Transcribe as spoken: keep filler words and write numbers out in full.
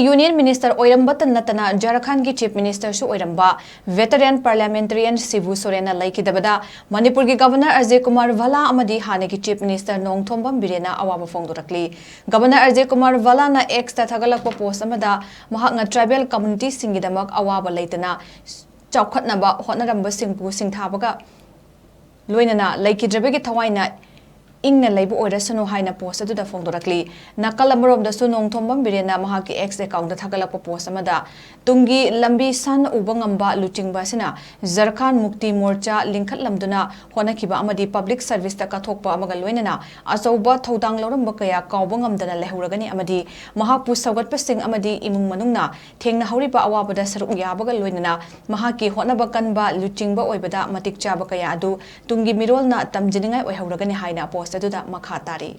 Union Minister ꯑꯣꯏꯔꯝꯕꯇ ꯅꯠꯇꯅ ꯖꯥꯔꯈꯟꯒꯤ Chief Ministerꯁꯨ ꯑꯣꯏꯔꯝꯕ veteran parliamentarian ꯁꯤꯕꯨ ꯁꯣꯔꯦꯟꯅ ꯂꯩꯈꯤꯗꯕꯗ ꯃꯅꯤꯄꯨꯔꯒꯤ Governor ꯑꯖꯌ ꯀꯨꯃꯥꯔ ꯚꯜꯂꯥ ꯑꯃꯗꯤ ꯍꯥꯟꯅꯒꯤ Chief Minister ꯅꯣꯡꯊꯣꯝꯕꯝ ꯕꯤꯔꯦꯟꯅ ꯑꯋꯥꯕ ꯐꯣꯡꯗꯣꯔꯛꯂꯤ꯫ Governor ꯑꯖꯌ ꯀꯨꯃꯥꯔ ꯚꯜꯂꯥꯅ Xꯇ ꯊꯥꯒꯠꯂꯛꯄ post ꯑꯃꯗ ꯃꯍꯥꯛꯅ tribal communityꯁꯤꯡꯒꯤꯗꯃꯛ ꯑꯋꯥꯕ ꯂꯩꯇꯅ ꯆꯥꯎꯈꯠꯅꯕ ꯍꯣꯠꯅꯔꯝꯕꯁꯤꯡꯕꯨ ꯁꯤꯡꯊꯥꯕꯒ ꯂꯣꯏꯅꯅ ꯂꯩꯈꯤꯗ꯭ꯔꯕꯒꯤ ꯊꯋꯥꯏꯅ ꯏꯪꯅ ꯂꯩꯕ ꯑꯣꯏꯔꯁꯅꯨ ꯍꯥꯏꯅ post ꯑꯗꯨꯗ ꯐꯣꯡꯗꯣꯔꯛꯂꯤ꯫ ꯅꯥꯀꯜ ꯑꯃꯔꯣꯝꯗꯁꯨ ꯅꯣꯡꯊꯣꯝꯕꯝ ꯕꯤꯔꯦꯟꯅ ꯃꯍꯥꯛꯀꯤ X accountꯇ ꯊꯥꯒꯠꯂꯛꯄ post ꯑꯃꯗ ꯇꯨꯡꯒꯤ ꯂꯝꯕꯤ ꯁꯥꯟꯅ ꯎꯕ ꯉꯝꯕ ꯂꯨꯆꯤꯡꯕ ꯑꯁꯤꯅ ꯖꯔꯈꯥꯟ ꯃꯨꯛꯇꯤ ꯃꯣꯔꯆꯥ ꯂꯤꯡꯈꯠꯂꯝꯗꯨꯅ ꯍꯣꯠꯅꯈꯤꯕ ꯑꯃꯗꯤ public serviceꯇ ꯀꯠꯊꯣꯛꯄ ꯑꯃꯒ ꯂꯣꯏꯅꯅ ꯑꯆꯧꯕ ꯊꯧꯗꯥꯡ ꯂꯧꯔꯝꯕ ꯀꯌꯥ ꯀꯥꯎꯕ ꯉꯝꯗꯅ ꯂꯩꯍꯧꯔꯒꯅꯤ ꯑꯃꯗꯤ ꯃꯍꯥꯛꯄꯨ ꯁꯧꯒꯠꯄꯁꯤꯡ ꯑꯃꯗꯤ ꯏꯃꯨꯡ ꯃꯅꯨꯡꯅ ꯊꯦꯡꯅꯍꯧꯔꯤꯕ ꯑꯋꯥꯕꯗ ꯁꯔꯨꯛ ꯌꯥꯕꯒ ꯂꯣꯏꯅꯅ ꯃꯍꯥꯛꯀꯤ ꯍꯣꯠꯅꯕ ꯀꯟꯕ ꯂꯨꯆꯤꯡꯕ ꯑꯣꯏꯕꯗ ꯃꯇꯤꯛ ꯆꯥꯕ ꯀꯌꯥ ꯑꯗꯨ ꯇꯨꯡꯒꯤ ꯃꯤꯔꯣꯜꯅ ꯇꯝꯖꯅꯤꯡꯉꯥꯏ ꯑꯣꯏꯍꯧꯔꯒꯅꯤ ꯍꯥꯏꯅ post ꯑꯗꯨꯗ ꯃꯈꯥ ꯇꯥꯔꯤ꯫